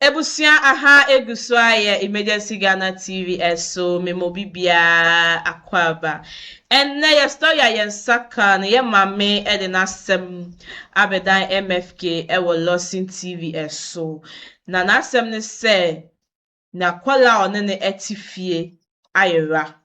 Ebusua aha egu so ayɛ Emergency Ghana TV ɛso mema obi biara akwaaba. Ɛnnɛ yɛ story a yɛn nsa ka no yɛ maame ɛde n'asɛm abɛdan MFK ɛwɔ Lawson TV ɛso. Na n'asɛm ne sɛ n'akwadaa a ɔne no ɛte fie ayera.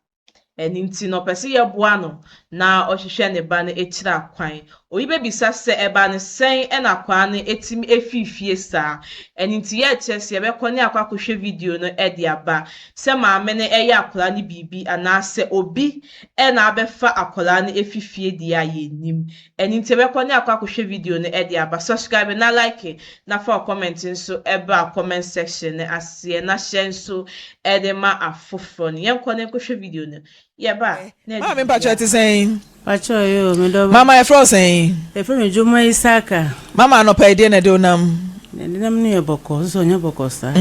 Ɛno nti no ɔpɛ sɛ yɛboa no na ɔhwehwɛ ne ba no akyiri akwan. Obi bɛbisa sɛ ɛba no sɛn ɛna akwadaa no etumi efiri fie saa. Ɛno nti yɛrekyerɛ sɛ yɛbɛkɔ ne akɔ akɔhwɛ video no ɛde aba sɛ maame no ɛyɛ akwadaa no biribi anaasɛ obi ɛna abɛfa akwadaa no efi fie deɛ a yɛnnim. Ɛno nti yɛbɛkɔ ne akɔ akɔhwɛ video no ɛde aba. Subscribe na like na fa comment nso ɛba comment section no aseɛ na hyɛ nso ɛde ma afoforɔ no. Yɛnkɔ ne nkɔhwɛ video no. Yɛba na Maame, mpakyɛ, te sɛn? Pakyɛ yo, medɔ. Mama, yɛfrɛ wo sɛn? Yɛfrɛ me Dwuma Isaka. Mama, anɔpa yi deɛ na ɛde wo nam? Nenam no yɛ bɔkɔ, nso ɔnyɛ bɔkɔ saa.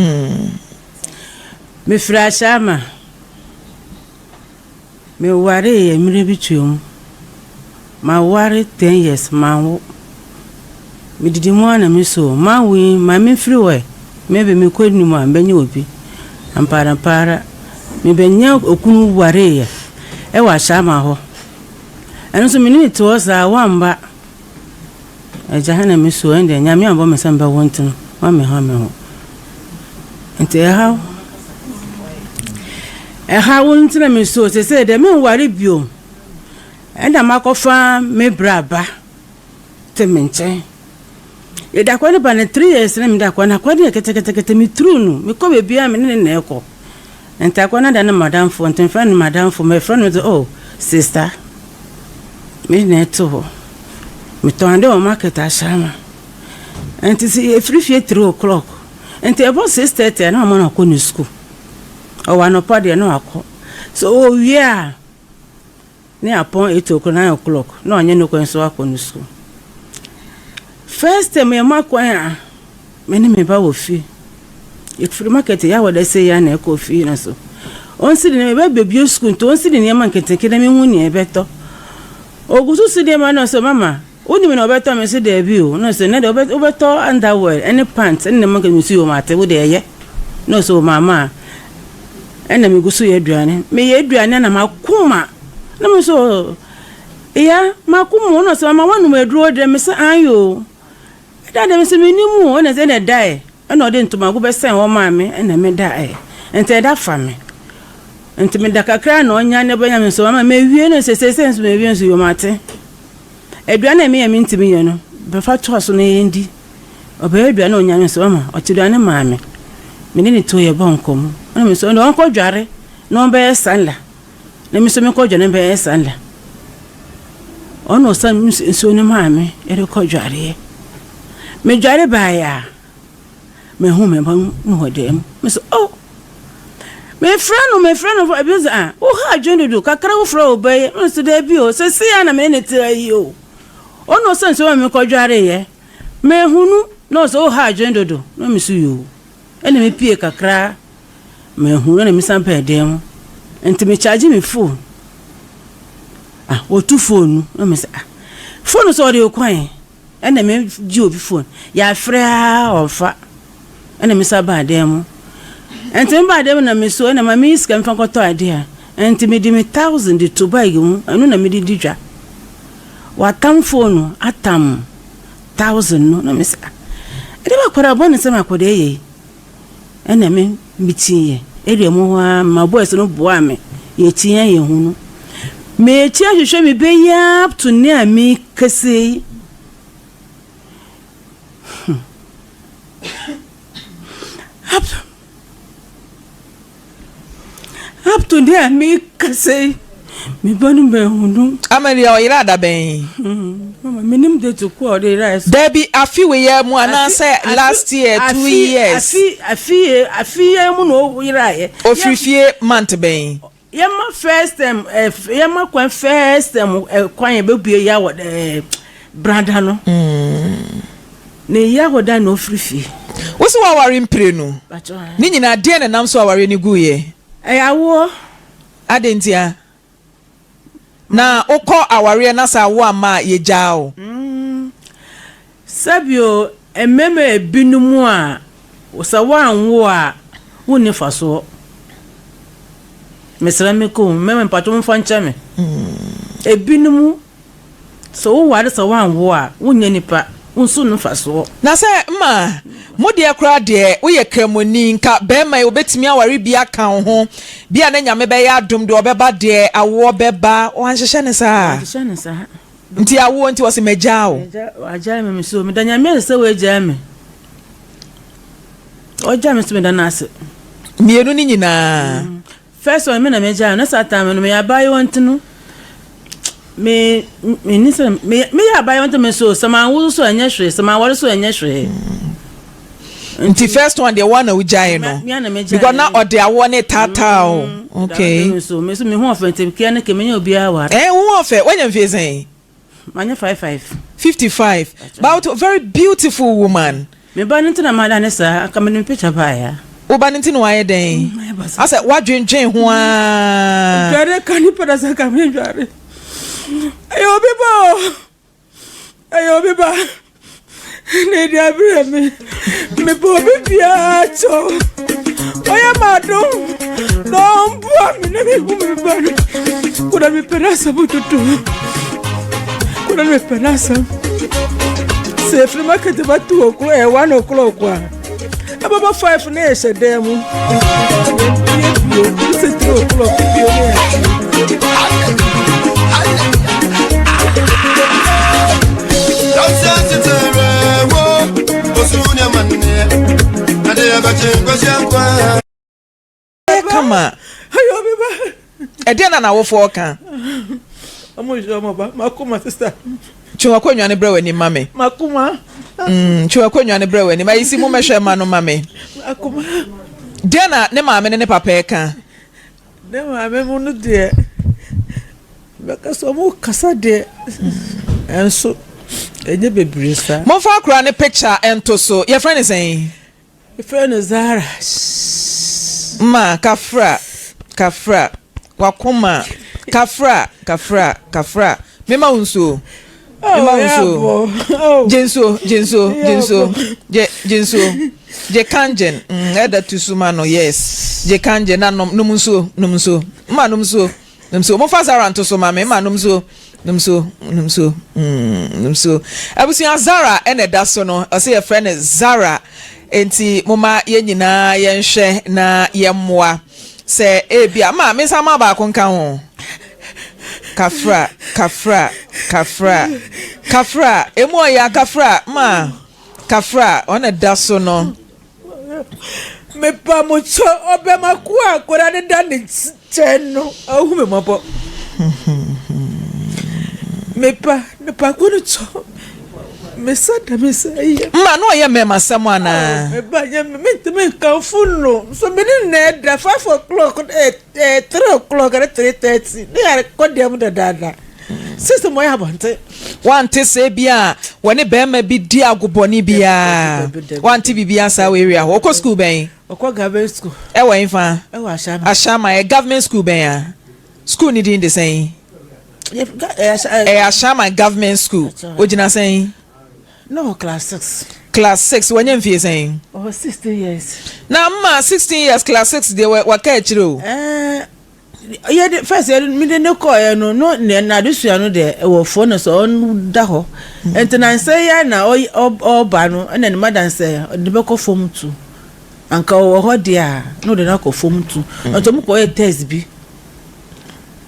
Mefiri Ahyɛama. Meware yɛ mmerɛ bi twam. Maware 10 years, manwo. Medidi mu a na meso. Manwo yi, ma memfiri hɔ ɛ. Maybe mekɔ anim a mbɛnyɛ obi. Ampaara mebɛnya okunu wareeɛ ɛwɔ Ahyɛama hɔ. Ɛno nso mene ne te hɔ saa wamba. Agya ha na meso ɛn deɛ Nyame ambɔ me sɛ mbɛwo nti no wameha me ho. Nti ɛhaw nti na meso sesei deɛ menware bio. Ɛna makɔfa me bra ba te me nkyɛn. Yɛde akwa no ba no 3 years na mede akwa no, akwa no yɛ ketekete, meturu no mekɔ baabiara, me ne ne na ɛkɔ. Nti akwa no da ne madamfo, nti mfrɛ no madamfo, mɛfrɛ no sɛ, "Oh sister," me na ɛto hɔ. Metɔn ade wɔ market Ahyɛama. Nti sɛ yɛfiri fie 3 o'clock, nti ɛbɔ 6:30 a na mama no akɔ ne school. Ɔwɔ anɔpa deɛ na wakɔ. So owie a ne apɔn 8 o'clock, 9 o'clock na ɔnyɛ ne kwan so akɔ ne school. First time yɛma kwan a me ne me ba wɔ fie, yɛfiri market yɛ awɔ dɛ sɛ yɛ na ɛkɔ fie no so ɔnsi de ne ba bebie school, nti ɔnsi de nneɛma nketenkete na mehu nea ɛbɛtɔ. Ogu so si nneɛma na ɔsɛ, "Mama, wonim na ɔbɛtɔ?" Me so, "Daabi o." Na ɔsɛ, "Ne de wobɛtɔ underwear ɛne pant ɛne nneɛma nketenkete." So yɛ ɔmo wo de ɛyɛ na ɔsɛ, "O mama." Ɛna megu so yɛ aduane, meyɛ aduane na makoma na me so ya makoma o. Na ɔsɛ, "Mama, woanom aduro deɛ?" Me sɛ, "Ayi o." Ɛda deɛ me sɛ menim o. Ɛna sɛ ɛna ɛda ɛna ɔde ntomago bɛsɛn hɔ maa me ɛna meda ɛ. Nti ɛda fa me, nti meda kakra na ɔnya ne bɛnya me nso, "Mama, mewie." No sɛ sɛ nso mewie nso yɛ mate aduane a meyɛ mentumi yɛ no bɛfa toa so na yɛndi. Ɔbɛyɛ aduane a ɔnya me nso, mama ɔte aduane maa me, mene ne to yɛbɔ nkɔmmɔ. Ɛna me nso ɛna ɔnkɔ dware na ɔbɛyɛ sanla na me nso mekɔ dware bɛyɛ sanla. Ɔna ɔsa nsuo no maa me yɛde kɔ dwareɛ. Medware baeɛ a mehu me ba no wɔ dan mu. Me so, oh, mefrɛ no, mefrɛ no, ebi sɛ, "Ah, woha adwene dodo kakra, wofrɛ wo ba yi." Me nso, "Daabi o, sɛsi a na mene ne te yi o." Ɔna ɔsa nsuo ma mekɔ dwareeɛ, mehunu na ɔsɛ, "Woha adwene dodo." Na me so yoo, ɛna mepie kakra mehu na mesan bɛɛ dan mu, nti mekyagye me phone. Ah, wɔtu phone no na me sɛ, "Ah, phone sɛ ɔde kwan." Ɛna megye obi phone, yɛafrɛ a ɔmfa. Ɛna mesa baa dan mu, nti mebaa dan mu na me so ɛna ma meyi sika mfa nkɔtɔ adeɛ a, nti mede me 1,000 de to bag mu, ɛno na mede di dwa. Watam phone no, atam 1,000 no, na me sɛ, "Ah, ɛde ba akwadaa bɔ ne nsɛm akwadaa yɛ yi." Ɛna me mekyiiɛ area mu hɔ a ma boys no boa me, yɛkyi a yɛhu no. Mekyi ahwehwɛ me bɛyi up to ne a mekɛse yi. Up to ne a mekɛse yi, me ba no mahu no. Amalia, ɔyere adabɛn? Mama, menim date ko a ɔde yera. Dabi, afi wei yɛ mu anaasɛ last year, 2 years? Afi yɛ mu na ɔyeraeɛ. Ofiri fie month bɛn? Yɛma first time ɛ, yɛma kwan first time ɛ, kwan yɛ bɛbue yɛ awɔ ɛ brada no ne yɛ awɔ da na ofiri fie. Wosi waware mprenu ne nyinaa, deɛ na nam so aware ne guyɛ? Ɛyɛ awoɔ. Ade ntia na wokɔ awareɛ na sɛ awo ama a yɛgyaa o? Sɛbio, mmarima ebinom a Sɛ woanwo a, wonni mfasoɔ. Mesrɛ me kɔ o, mmarima mpakyɛw momfa nkyɛ me. Ebinom, sɛ woware sɛ woanwo a, wonyɛ nipa, wo nso wonni mfasoɔ. Na sɛ mma, mo deɛ koraa deɛ, woyɛ Kramoni, nka barima yi obetumi aware bi aka wo ho, bi a na Nyame bɛyɛ adom, deɛ ɔbɛba deɛ, awoɔ bɛba, wanhyehyɛ no saa? Wanhyehyɛ no saa. Nti awoɔ nti ɔse magyaa wo. Wagyae me, me so meda Nyame ase sɛ wagyae me. Ɔgyae me so meda no ase. Mmienu no nyinaa. First one me na megyae no, na saa time no meyɛ abaayewa nti no me menni sɛ meyɛ abaayewa nti me so sɛ manwo so ɛnyɛ hwee, sɛ manware so ɛnyɛ hwee. Nti first one deɛ woa na wogyae no because na ɔde awoɔ ne taataa o. Okay. So me so me ho ɔfɛ nti kea ne ke menyɛ obiara ware. Eh wo ho ɔfɛ wanya mfie sɛn? Manyɛ 55. 55 but very beautiful woman. Me ba no nti na mada ne saa anka mede me picture baeɛ a. Wo ba no nti na wayɛ dɛn? Asɛ woadwendwen ho aa. Dware ka nipa da sɛ ka me dware. Ɛyɛ obi ba o. Ɛyɛ obi ba na ɛdi abrɛ me. Mepɛ obi biara kyɛw. Ɔyɛ m'adom na ɔmboa me na mehu me ba no. Kora mepɛ n'asɛm dodo. Kora mepɛ n'asɛm. Sɛ efiri market ba 2 o'clock ɛyɛ 1 o'clock a. Ɛbɛbɔ 5 na yɛhyɛ dan mu. Yɛpie pie sɛ 3 o'clock pie ne yɛpie. Kama. Ɛyɛ obi ba. Ɛdeɛ na n'awofoɔ ka? Ɔmo nhwɛ ɔmo ba. Makoma sister. Twe w'akonnwa no brɛ w'anim ma me. Makoma. Twe w'akonnwa no brɛ w'anim. Ayi si mo mɛhwɛ ma no ma me. Makoma. Deɛ na ne maame ne ne papa ɛka? Ne maame mu no deɛ bɛka sɛ ɔmo kasa deɛ ɛnso ɛnyɛ bebree saa. Momfa akora ne picture nto so. Yɛfrɛ ne sɛn? Yɛfrɛ no Zara. Ma kafra kafra wakoma kafra kafra kafra mema wo nsuo mema wo nsuo gye nsuo gye nsuo gye nsuo gye gye nsuo gye kangen ɛda tu so ma no yes gye kangen na nom nom nsuo nom nsuo ma nom nsuo nom nsuo mofa Zara nto so ma me ma nom nsuo nom nsuo nom nsuo nom nsuo abusua Zara ɛna ɛda so no ɔsɛ yɛfrɛ no Zara nti moma yɛn nyinaa yɛnhwɛ na yɛmmoa sɛ ebia ma me nsa ma baako nka ho kafra kafra kafra kafra emu ɔyɛ kafra ma kafra ɔna da so no. Mepa mo kyɛw, ɔbɛma ko a akwadaa no da ne nkyɛn no ahu me mmɔbɔ. Mepa nipa ko no kyɛw. Mesa da me nsa yɛ. Mma na ɔyɛ mmarima sɛm anaa? Meba nyɛ me mentumi nkamfo no. So me ne na ɛda 5 o'clock 3 o'clock ne 3:30 ne yɛ kɔ dɛm dadaada. Sisi mo yɛ abɔnten. Wante sɛ bi a wɔne bɛrima bi di agobɔne biara? Wante biribiara saa wɔ area hɔ? Ɔkɔ school bɛn? Ɔkɔ government school. Ɛwɔ nfa? Ɛwɔ Ashaiman. Ashaiman yɛ government school bɛn a? School ni din de sɛn? Ɛyɛ Ashaiman government school. Ogyina sɛn? No, class 6. Class 6 wɔnyɛ mfie sɛn? Ɔwɔ 16 years. Na mma 16 years class 6 deɛ waka akyire o. Ɛɛ yɛde first yɛde mi de ne kɔɔ no no ne n'adesua no deɛ ɛwɔ fo no so ɔda hɔ nti na nsɛ yɛ na ɔba no ɛna ne madam sɛ ɔde bɛkɔ form 2 anka ɔwɔ hɔ deɛ a na ɔde no akɔ form 2 nti ɔmo kɔ yɛ test bi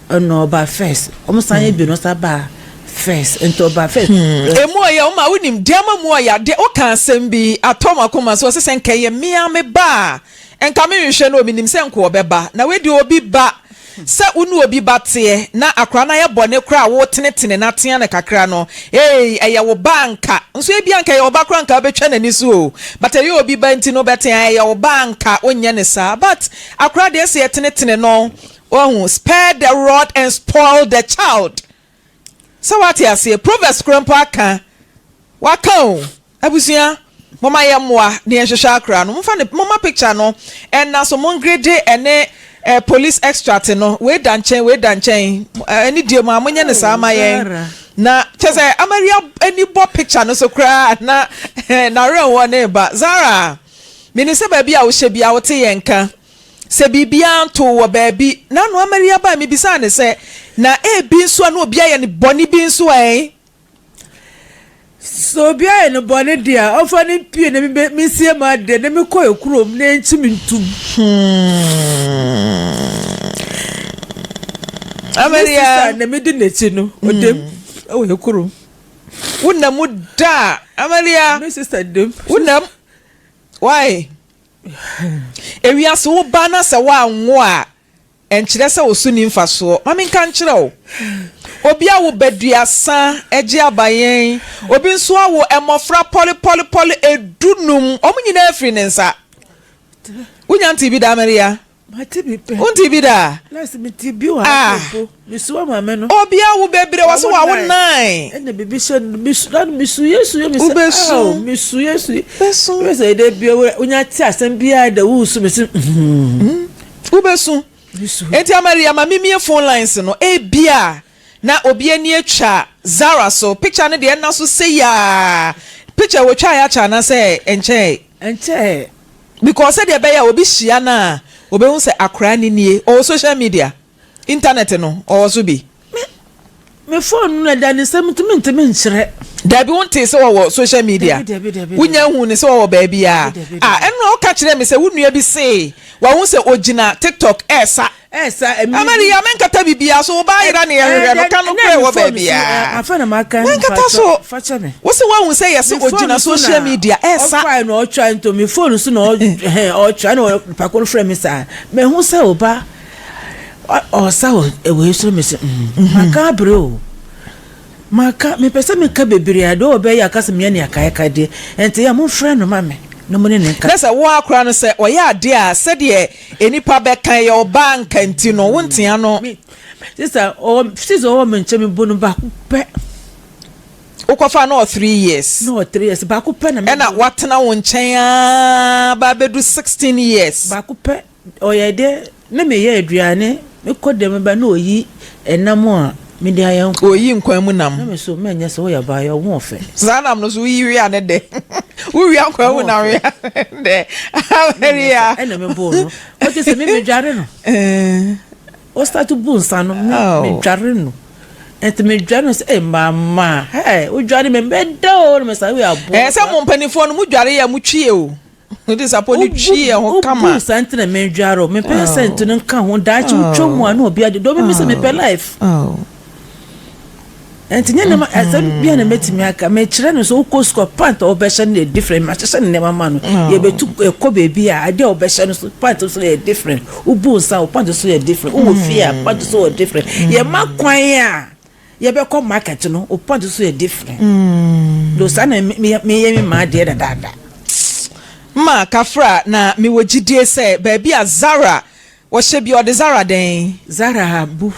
ɛna ɔba first ɔmo san yɛ bi no ɔsan ba first nti ɔba first. Emu ɔyɛ ɔma wonim deɛ ama mu ɔyɛ adeɛ woka asɛm bi atɔ mu akoma so ɔsɛ sɛ nka yɛ mmea me ba a nka menhwehwɛ no ominim sɛ nka ɔbɛba na wadi obi ba sɛ wo ne obi ba teɛ na akora no ayɛ bɔne koraa a wotenetene na tea no kakra no ei ɛyɛ wo ba anka nso ebi anka ɛyɛ wo ba koraa nka wobɛtwa n'ani so o but ɛyɛ obi ba nti no wobɛte ɛyɛ wo ba anka wonyɛ ne saa but akora deɛ sɛ yɛtenetene no wahu, spare the rod and spoil the child sɛ wate aseɛ. Proverbs kora mpo aka waka o. Abusua, moma yɛ mmoa ne yɛnhwehwɛ akora no. Momfa ne moma picture no ɛna so mongrede ɛne police extract no wei da nkyɛn wei da nkyɛn ɛne die mu a monyɛ ne saa ma yɛn na kyɛ sɛ Amaria ani bɔ picture no so koraa na n'awerɛhoɔ ne ba Zara. Menim sɛ baabi a wohyɛ biara wote yɛn nka. Sɛ biribiara ntoo wo wɔ baabi. N'ano Amaria bae, mebisaa no sɛ, Na ebi nso a na obi ayɛ no bɔne bi nso ɛ? Sɛ obi ayɛ no bɔne deɛ a, ɔmfa no mpue na mensie m'adeɛ na mekɔ kurom na ɛnkyi me ntom. Amaria. Me sista na medi n'akyi no, ɔdam wɔ kurom. Wonna mu da, Amaria. Me sista dam. Wonna mu. Why? Ewiase wo ba na sɛ woanwo a, ɛnkyerɛ sɛ wo so nni mfasoɔ. Ma menka nkyerɛ wo, obi awo baduasa gye aba yɛn, obi nso awo mmɔfra pɔlepɔlepɔle edunum, wɔn nyinaa firi ne nsa. Wonya ntee bi da, Maria? Mate bi pɛ. Wonte bi da? Last mete bi wɔ ha Ah. mpo. Mesu ama me no. Obi awo bebree, wɔ so wawo nine. Ɛna biribi hyɛ no mesu na mesu yesu yɛ me sɛ. Wobɛsu. Aw mesu yesu. Wobɛsu. Wobɛ sɛ ɛdɛ bi wonya te asɛm biara da wusu me se. Wobɛsu. Mesu. Enti Amaria ma mimie phone lines no ebia na obi ani atwa Zara so picture no deɛ ɛna so sei aa picture wɔtwaeɛ akyɛ anaasɛ ɛnkyɛe? Ɛnkyɛe. Because sɛdeɛ ɛbɛyɛ a obi hyia no a ɔbɛhu sɛ akoraa no nie. Ɔwɔ social media, internet no ɔwɔ so bi. Me me phone no ɛda ne nsam nti mentumi nkyerɛ. Dabi wontee sɛ ɔwɔ social media? Dabi dabi dabi. Wonya nhuu no sɛ ɔwɔ baabi a? Dabi dabi. Ah ɛno a woka kyerɛɛ me sɛ wo nua bi see wahu sɛ ɔgyina tiktok ɛɛsa. Ɛɛsa ɛmi. Amani ya menkata biribiara so wo ba ayera ne yɛhwehwɛ no ka nokorɛ wɔ baabiara. Afei na maka Menkata so. Fakyɛ me. Wo se woahu sɛ yɛse ɔgyina social media ɛɛsa. Ɔfae na ɔtwa nto me phone so na ɔtwa na ɔpako no frɛ me saa. Mehu sɛ wo ba ɔsa wɔ wei so me se maka abere o. Maka, mepɛ sɛ meka bebree a, deɛ ɔbɛyɛ aka sɛ meyɛ ne akaakadeɛ. Ɛnti yɛ a momfrɛ no ma me na mo ne no nka. Na sɛ wo ara koraa no sɛ ɔyɛ adeɛ a sɛdeɛ nnipa bɛka ɛyɛ ɔbaa nka nti no wo ntea no. Me, sista, ɔwɔ, sista ɔwɔ me nkyɛn mebo no baako pɛ. Wokɔfa no ɔwɔ three years. Na ɔwɔ 3 years, baako pɛ na mebo. Ɛna watena wo nkyɛn ara ba abɛdu 16 years. Baako pɛ. Ɔyɛ dɛ na meyɛ aduane, mekɔ dɛm ba na oyi ɛnam a mede ayɛ nkwan. Oyi nkwan mu nam. Na me so mɛnyɛ sɛ woyɛ abaayewa wo ho ɔfɛ. Saa nam no so woyi wia ne dɛ. Wowia nkwan mu nam wia ne dɛ. Maria. Ɛna me boo no. Ɔte sɛ me medware no. O start bu nsa no me medware no. Ɛnti medware no sɛ eh mama hey wodware me mɛda o na me sa woyɛ aboa. Ɛɛ sɛ mo mpanimfoɔ no mo dware yɛ mo twi o. Wode sapɔ no twi yɛn ho kama. Wobu saa nti na medware o. Mepɛ sɛ nti no nka ho. Daakye wotwa mu a na obi ade. Dɔ me sɛ mepɛ life. Nti nyɛ nneɛma asɛm bia na mɛtumi aka. Mekyerɛ no sɛ wokɔ sukuu a pant a wobɛhyɛ no yɛ different. Mahyehyɛ ne nneɛma ma no. Yɛbɛtu ɛkɔ baabi a adeɛ a wobɛhyɛ no so pant so yɛ different. Wobu nsa wo pant so yɛ different. Wowɔ fie a pant so wɔ different. Yɛma kwan a Yɛbɛkɔ market no wo pant so yɛ different. Do saa na meyɛ me maa deɛ dadaada. Ma kafra na mewɔ gyidie sɛ baabi a Zara wɔhyɛ bi ɔde Zara dɛn? Zara Abu.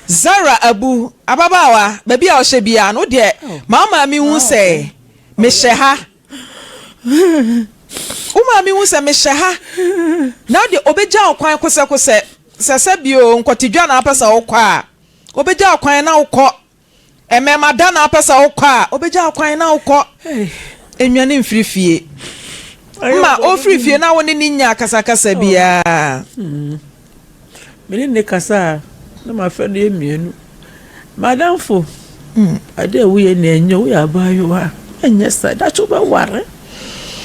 Zara Abu ababaawa baabi a ɔhyɛ biara no wodeɛ ma wo maame hu sɛ mehyɛ ha wo maame hu sɛ mehyɛ ha na wodeɛ ɔbɛgya wo kwan kosɛkosɛ sɛ sɛ bio nkɔtedwa na apɛ sɛ wokɔ a Obegya wo kwan na wokɔ. Mmɛma da na apɛ sɛ wokɔ a, obegya wo kwan na wokɔ. Nnwane mfiri fie. Mma ɔfiri fie na wo ne ne nya akasakasa biara. Me ne ne kasa a, na mafɛ no yɛ mmienu. Madamfo, ade a woyɛ na ɛnyɛ, woyɛ abaayewa, ɛnyɛ saa, dakye wobɛware.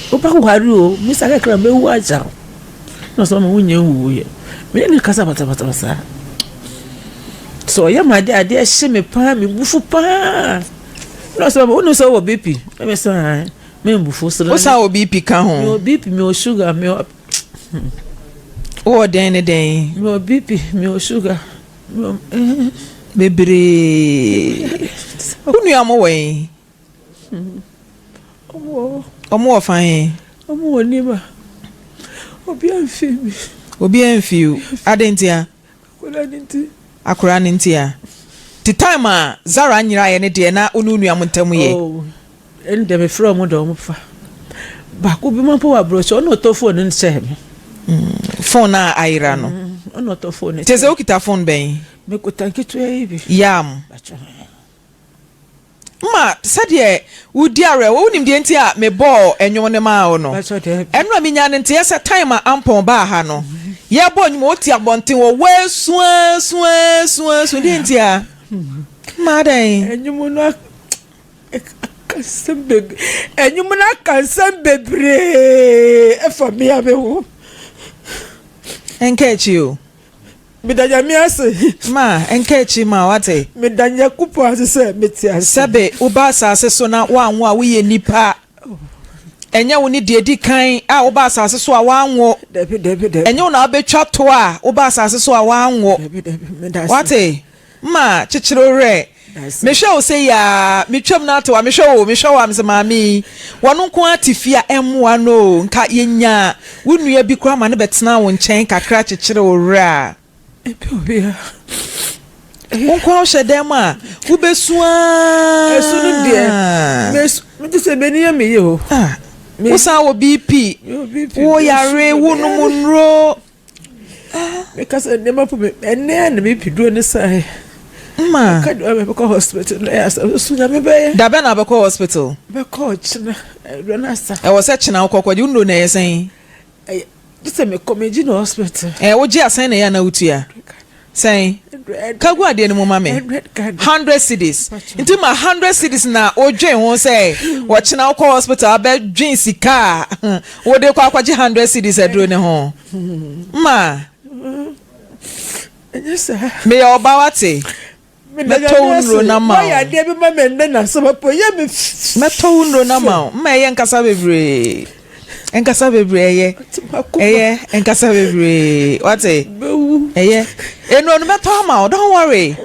Wobɛware o, misa kakra mɛwu agya wo. Na ɔsɛ ɔma wonnya nwuiɛ. Me ne no kasa basabasa saa. Sɛ ɔyɛ me adeɛ adeɛ hye me paa me bu fu paa. Na ɔsɛ ɔma wonim sɛ wowɔ BP. Na me sɛ ae me mbu fu srɛ. Wosan wɔ BP ka ho? Mewɔ BP mewɔ sugar mewɔ. Wowɔ dɛn ne dɛn? Mewɔ BP mewɔ sugar mewɔ. Bebree. Wo nua mo wɔ he? Ɔmo wɔ fa he? Ɔmo wɔ Nima. Obiara mfii me. Obiara mfii wo. Adɛn ntia? Akwadaa no nti. Akwadaa no ntia. Nti time a Zara nyeraeɛ no deɛ na wo ne wo nua mo ntam yɛ? Oh, ɛno deɛ mefrɛ ɔmo deɛ ɔmo fa. Baako bi mpo wɔ aburokyire, ɔno na ɔtɔ phone no kyɛɛ me. Phone a ayera no? Ɔno na ɔtɔ phone no kyɛɛ me. Kyerɛ sɛ wokita phone bɛn? Mekuta nketewa yi bi. Yam. Ma sɛdeɛ wodi awerɛhoɔ, wonim deɛ nti a mebɔɔ nnwom no maa wo no? Ɛno a menya no nteɛ sɛ time a Ampɔn baa ha no, yɛrebɔ nnwom, ɔte abɔnten hɔ, woasu ara su ara su ara su, deɛ nti a? Ma adɛn? Nnwom no aka nsɛm bebree, nnwom no aka nsɛm bebree ɛfa me a me ho. Ɛnka akyi o. Meda Nyame ase. Ma ɛnka akyi ma wate. Meda Nyankopɔn ase sɛ mete ase. Sɛbe woba asase so na woanwo a woyɛ nipa. Ɛnyɛ wo ne deɛ edi kan a woba asase so a woanwo. Dabi dabi dabi. Ɛnyɛ wo na wobɛtwa to a woba asase so a woanwo. Dabi dabi meda ase. Wate? Ma kyekyere wo werɛ. Mehwɛ wo sei aa, metwam na ate wo a, mehwɛ wo o, mehwɛ wo a, mesɛ maame yi, wɔno nko ara te fie a, ɛmmoa no o, nka yɛnyaa wo nua bi koraa ma no bɛtenaa wo nkyɛn kakra kyekyere wo werɛ a. Wo nko ara wohyɛ dan mu a, wobɛsu aa. Ɛsu no deɛ, mesu, mete sɛ m'ani yɛ me yie o. Ah, wosan wɔ BP, woyare, wonom nnuro. Meka sɛ nneɛma po me ɛnɛ a na me piduro ne sae. Ma. Ɛka deɛ mɛkɔ hospital na ɛyɛ asɛm so nyame bɛyɛ. Da bɛn na wobɛkɔ hospital? Bɛkɔ kyena ɛduro no asa. Ɛwɔ sɛ kyena wokɔ kɔgye wo nnuro na ɛyɛ sɛn? Ɛyɛ gye sɛ mekɔ megye no hospital. Ɛɛ wogye a sɛn na ɛyɛ a na wotua? Sɛn? Ka gu adeɛ no mu ma me. 100 cedis. Nti ma 100 cedis na wodwen ho sɛ wɔkyena wokɔ hospital abɛdwen sika a wode kɔ akɔgye 100 cedis aduro ne ho. Ma. Meyɛ ɔba wate. Mɛtɔ wo nnuro no ama wo. Mɛtɔ wo nnuro no ama wo. Mma ɛyɛ nkasa bebree. Nkasa bebree ɛyɛ. Ɛyɛ nkasa bebree. Wate? Ɛyɛ. Nnuro no mɛtɔ ama wo. Don't worry.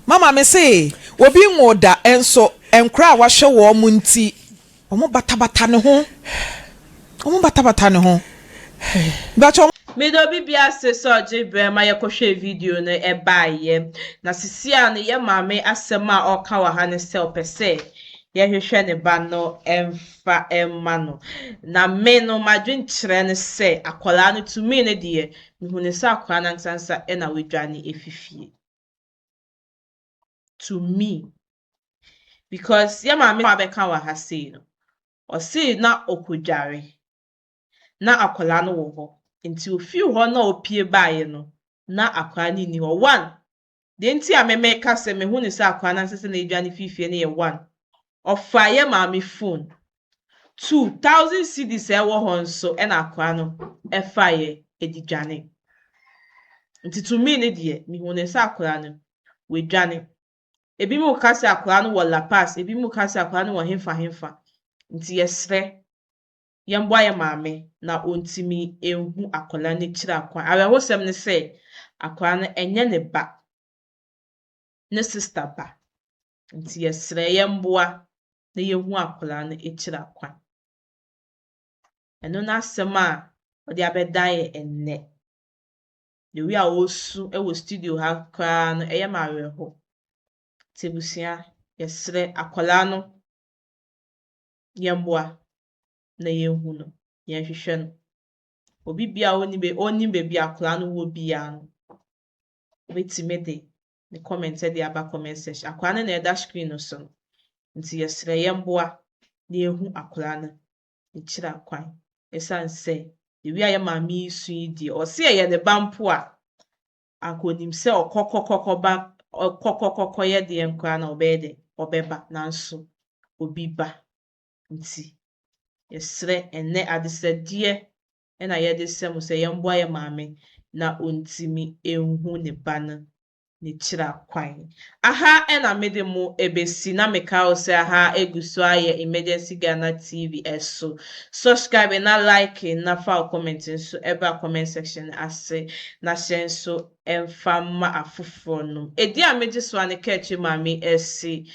Mama me se obi nwoo da nso nkora a wahwɛ wɔn nti wɔn batabata ne ho. Wɔn batabata ne ho. Mpakyɛ. Meda obi biara ase sɛ ɔgye berɛ ma yɛkɔhwɛɛ video no baeɛ. Na sisi a no yɛ maame asɛm a ɔreka wɔ ha ne sɛ ɔpɛ sɛ yɛhwehwɛ ne ba no mfa mma no. Na me no m'adwenkyerɛ ne sɛ akwadaa no to me no deɛ mehu no sɛ akwadaa no ankasa na wadwane afi fie. To me. Because yɛ maame abɛka wɔ ha sei no, ɔse na ɔkɔdware. Na akwadaa no wɔ hɔ. Nti ofii hɔ na opue baeɛ no, na akwadaa no nni hɔ. One, deɛ nti a me meka sɛ mehu no sɛ akwadaa no ansɛ sɛ n'adwane fii fie no yɛ one, ɔfaa yɛ maame phone. Two, thousand cedis a ɛwɔ hɔ nso ɛna akwadaa no ɛfaeɛ de dwane. Nti to me no deɛ, mehu no sɛ akwadaa no, wadwane. Ebinom ka sɛ akwadaa no wɔ La Paz, ebinom ka sɛ akwadaa no wɔ hefa hefa. Nti yɛsrɛ yɛmmoa yɛn maame na ɔntumi nhu akwadaa no akyiri akwan. Awerɛhosɛm ne sɛ, akwadaa no ɛnyɛ ne ba, ne sista ba. Nti yɛsrɛ yɛmmoa na yɛnhu akwadaa no akyiri akwan. Ɛno n'asɛm a ɔde abɛdan yɛn ɛnnɛ. The way a ɔresu wɔ studio ha koraa no, ɛyɛ me awerɛho. Nti abusua, yɛsrɛ akwadaa no yɛmmoa na yɛnhu no, yɛnhwehwɛ no. Obi biara a ɔnni ɔnnim baabi a akwadaa no wɔ biara no, obɛtumi de ne comment de aba comment section. Akwadaa no na ɛda screen no so no. Nti yɛsrɛ yɛmmoa na yɛnhu akwadaa no n'akyiri akwan. Ɛsiane sɛ the way a yɛ maame yi su yi deɛ, ɔse ɛyɛ ne ba mpo a, anka onim sɛ ɔkɔkɔkɔkɔba ɔkɔkɔkɔkɔyɛ deɛ koraa na ɔbɛyɛ dɛ ɔbɛba nanso obi ba. Nti yɛsrɛ ɛnnɛ adesrɛdeɛ ɛna yɛde srɛ mo sɛ yɛmmoa yɛ maame na ɔntumi nhu ne ba no n'akyiri akwan. Aha ɛna mede mo ɛbɛsi na meka wo sɛ aha egu so ayɛ Emergency Ghana TV ɛso. Subscribe na like na fa wo comment nso ɛbra comment section ase na hyɛ nso ɛmfa mma afoforɔ nom. Edi a megye so a ne kɛkyɛ maame ɛsi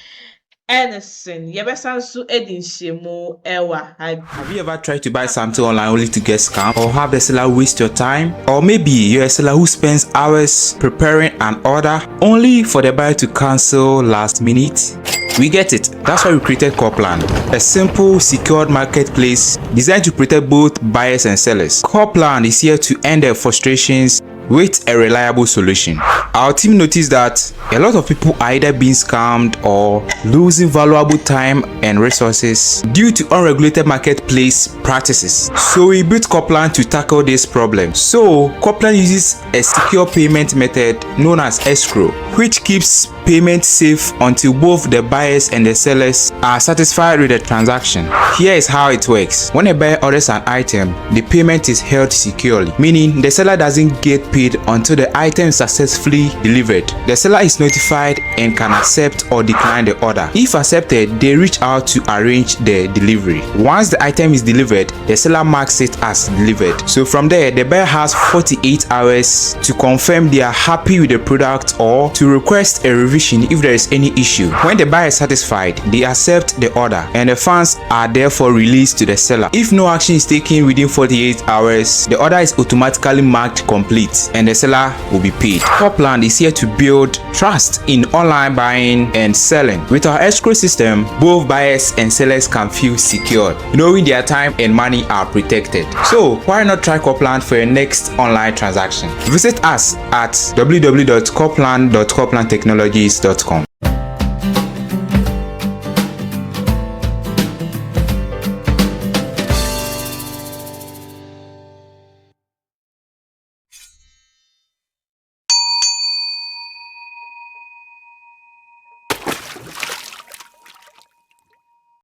Ernestine, yɛbɛsan nso adi nhyiamu ɛwɔ ha bi. Have you ever tried to buy something online only to get scammed or have the seller waste your time? Or maybe you're a seller who spends hours preparing an order only for the buyer to cancel last minute? We get it. That's why we created Corplan, a simple, secured marketplace designed to protect both buyers and sellers. Corplan is here to end their frustrations. with a reliable solution. Our team noticed that a lot of people are either being scammed or losing valuable time and resources due to unregulated marketplace practices. So we built Copland to tackle this problem. So Copland uses a secure payment method known as escrow, which keeps payment safe until both the buyers and the sellers are satisfied with the transaction. Here is how it works. When a buyer orders an item, the payment is held securely, meaning the seller doesn't get paid until the item is successfully delivered. The seller is notified and can accept or decline the order. If accepted, they reach out to arrange the delivery. Once the item is delivered, the seller marks it as delivered. So from there, the buyer has 48 hours to confirm they are happy with the product or to request a revision if there is any issue. When the buyer is satisfied, they accept the order and the funds are therefore released to the seller. If no action is taken within 48 hours, the order is automatically marked complete and the seller will be paid. Copland is here to build trust in online buying and selling. With our escrow system, both buyers and sellers can feel secured, knowing their time and money are protected. So, why not try Copland for your next online transaction? Visit us at www.copland.coplandtechnologies.com.